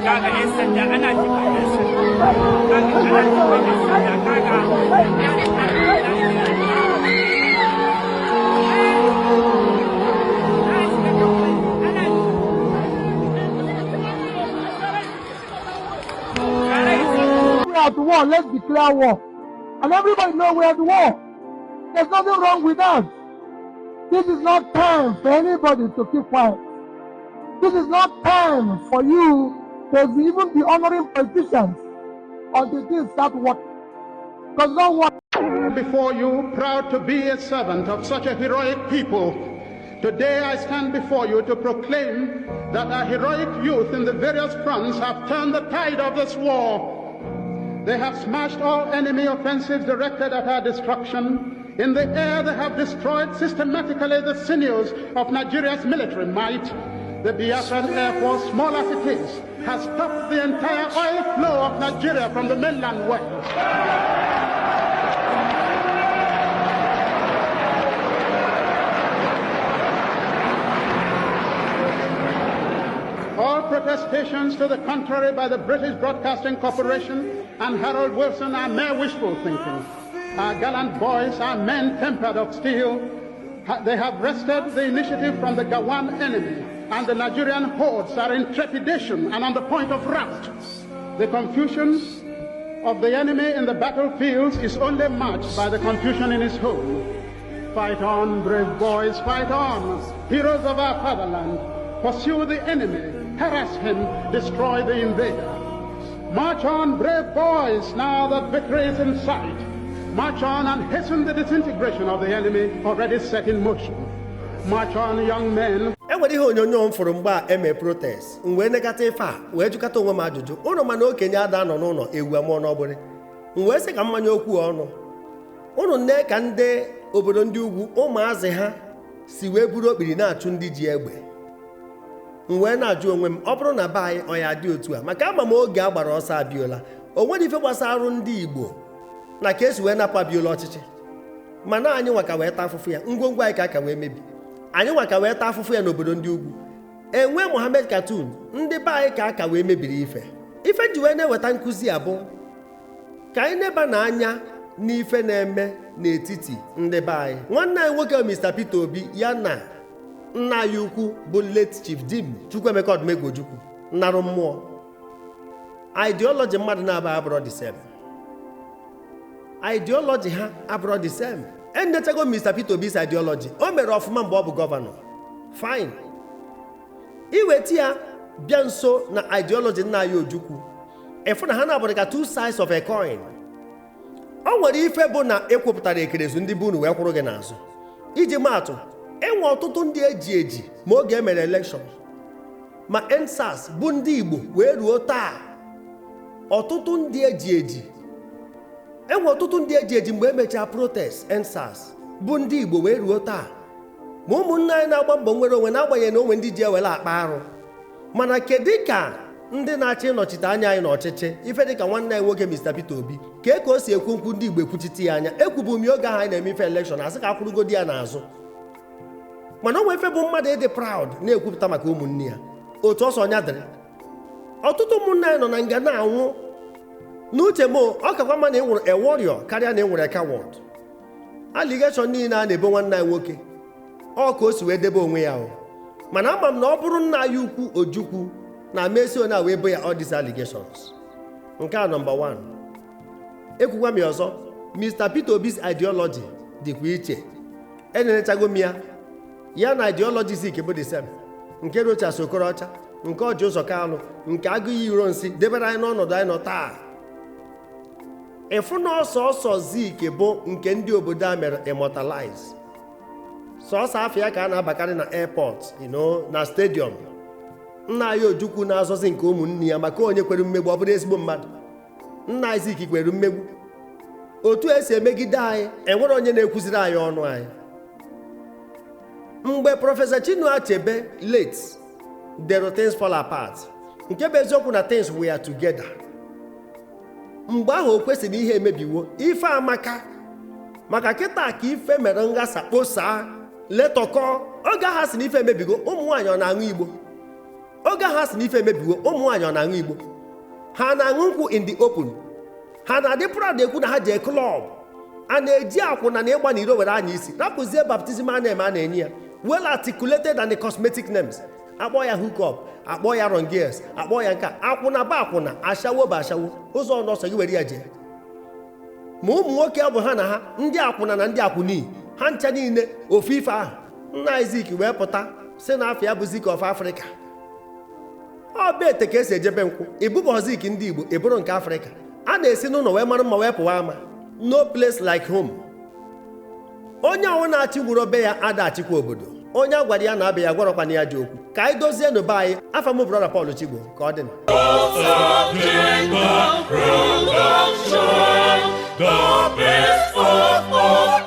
Kaga 'yan sanda ana jifan 'yan sanda. Kaga ana jifan 'yan sanda. Kaga We are at war, let's declare war. And everybody know we're at war. There's nothing wrong with that. This is not time for anybody to keep quiet. This is not time for you to even be honoring politicians until things start working. Because not work. Before you, proud to be a servant of such a heroic people. Today I stand before you to proclaim that our heroic youth in the various fronts have turned the tide of this war. They have smashed all enemy offensives directed at our destruction. In the air, they have destroyed systematically the sinews of Nigeria's military might. The Biafran Air Force, small as it is, has stopped the entire oil flow of Nigeria from the mainland wells. All protestations to the contrary by the British Broadcasting Corporation and Harold Wilson are mere wishful thinking. Our gallant boys are men tempered of steel. They have wrested the initiative from the Gawan enemy, and the Nigerian hordes are in trepidation and on the point of rout. The confusion of the enemy in the battlefields is only matched by the confusion in his home. Fight on, brave boys, fight on, heroes of our fatherland. Pursue the enemy, harass him, destroy the invader. March on, brave boys, now that victory is in sight. March on and hasten the disintegration of the enemy already set in motion. March on, young men. E nwere ihe onyonyo m fụrụ mgbe a eme protest, m wee negata ife a, wee jụkata onwe m ajụjụ. Ụnụ mana okenye ada nọ n'ụlọ, ewu amụọ n'ọgbịrị. M wee sị ka mmanya okwu ọnụ ụnụ nne ka ndị obodo ndị ugwu ụmụazị ha si wee buru okpiri na-achụ ndị ji egbe. M wee na-ajụ onwe m, ọ bụrụ na be anyị ọ ya dị otu a? Maka ama m oge a gbara ọsọ Abiola, o nwere ife gbasara ndị Igbo na ka esi wee napụ Abiola ọchịchị, mana anyị nwa ka wee taa afụfụ ya. Ngwongwo anyị ka aka wee mebi, anyị nwa ka wee taa afụfụ ya n'obodo ndị ugwu. Enwe Mohammed Cartoon, ndị be anyị ka aka wee mebiri ife. Ife ji wee na-eweta nkụzi a bụ ka anyị neba n'anya n'ife na-eme n'etiti ndị be anyị. Nwanne anyị nwoke Mr. Peter Obi ya na nna anyị ukwu bụ late Chief Dim Chukwuemeka Odumegwu Ojukwu narụ mmụọ, ideology mmadụ na-aba abụrọ the same. Ideology ha abụrọ the same. Enechego Mr. Peter Obi's ideology, o mere ọfụma mgbe ọ bụ governor, fine. Iweta ya bịa nso na ideology nna anyị Ojukwu, ịfụ na ha na-abụrụ ka two sides of a coin. O nwere ife bụ na ekwupụtara ekerezu ndị bụ unu wee kwụrụ gị n'azụ. Iji maatụ, enwe ọtụtụ ndị eji eji ma oge emere election ma EndSARS bụ ndị Igbo wee ruo taa. Ọtụtụ ndị eji eji, enwe ọtụtụ ndị eji eji mgbe emechaa protest EndSARS bụ ndị Igbo wee ruo taa. Ma ụmụnne anyị na-agba mbọ nwere onwe, n'agbanyeghị na onwe ndị ji ewere akpa arụ. Mana kedu ka ndị na-achọ ịnọchite anya anyị n'ọchịchị, ife dịka nwanne anyị nwoke Mr. Peter Obi, kee ka o si ekwu nkwu ndị Igbo ekwuchite ya anya? Ekwubu m ya oge ahụ anyị na-eme ife election, asị ka akwụrụgodi ya n'azụ. Mana o nwee ife bụ mmadụ ịdị proud na-ekwupụta maka ụmụnne ya otu ọsọ ọnya dịrị. Ọtụtụ ụmụnne anyị nọ na nga na-anwụ. N'uche m, ọ kakwa mma na ị nwụrụ a warrior karịa na ị nwụrụ a coward. Allegation niile a na-ebo nwanne anyị nwoke, ọ ka o si wee debe onwe ya o. Mana ama m na ọ bụrụ nna anyị ukwu Ojukwu na mesi onye a wee bo ya all these allegations. Nke a number 1. Ekwukwa m ya ọzọ, Mr. Peter Obi's ideology dịkwa iche. Enenechago m ya, ya na ideology Zik bụ the same, nke Rochas Okorocha, nke Orji Uzor Kalu, nke Agụiyi Ironsi debere anyị n'ọnọdụ anyị nọ taa. Ịfụ na ọsọsọ Zik bụ nke ndị obodo a mere immortalize, sọsọ afọ ya ka a na-abakarị na airport, na stadium. Nna anyị Ojukwu na-azọzi nke ụmụnne ya maka onye kwere mmegbu, ọ bụrụ ezigbo mmadụ. Nna anyị Zik kwere mmegbu. Otu esi emegide anyị, enwere onye na-ekwuziri anyị ọnụ anyị. Mgbe Professor Chinua Achebe late dere Things Fall Apart, nke bụ eziokwu na things were together mgbe ahụ, o kwesịrị ihe emebiwo ife amaka. Maka kịta ka ife mere nghasa kposaa letọkọ. Oge ahụ sị na ife emebigo, ụmụ nwaanyị ọ na-aṅụ igbo. Oge ha si n'ife emebiwo, ụmụ nwaanyị ọ na-aṅụ igbo, ha na-aṅụ nkwụ in the open, ha na-adị proud ekwu na ha jee club, a na-eji akwụna na ịgba n'iro were anya isi. Rapụzie baptism a na-eme, a na-enye ya well articulated and the cosmetic names, akpọ ya hook up, akpọ ya wrong gears, akpọ ya nka. Akwụna bụ akwụna, ashawo bụ ashawo. Ụzọ ọnụ ọsọ gị were ya jee. Ma ụmụ nwoke ọ bụ ha na ha ndị akwụna na ndị akwụni, ha ncha niile ofu ife ahụ. Nna Zik wee pụta si na afọ ya bụ Zik of Africa. Ọ bụ ete ka esi ejebe nkwụ ịbụbọ Zik ndị Igbo ịbụrụ nke Afrịka. A na-esi n'ụlọ wee mara mma wee pụwa ama. No place like home. Onye ọnwụ na-achị gwuru be ya ada achịkwa obodo. Onye a gwara ya na abịa ya gwarọkwana ya ji okwu. Ka anyị dozie n'be anyị. Afa m brother Paul Chigbo, ka ọ dị. The best of all.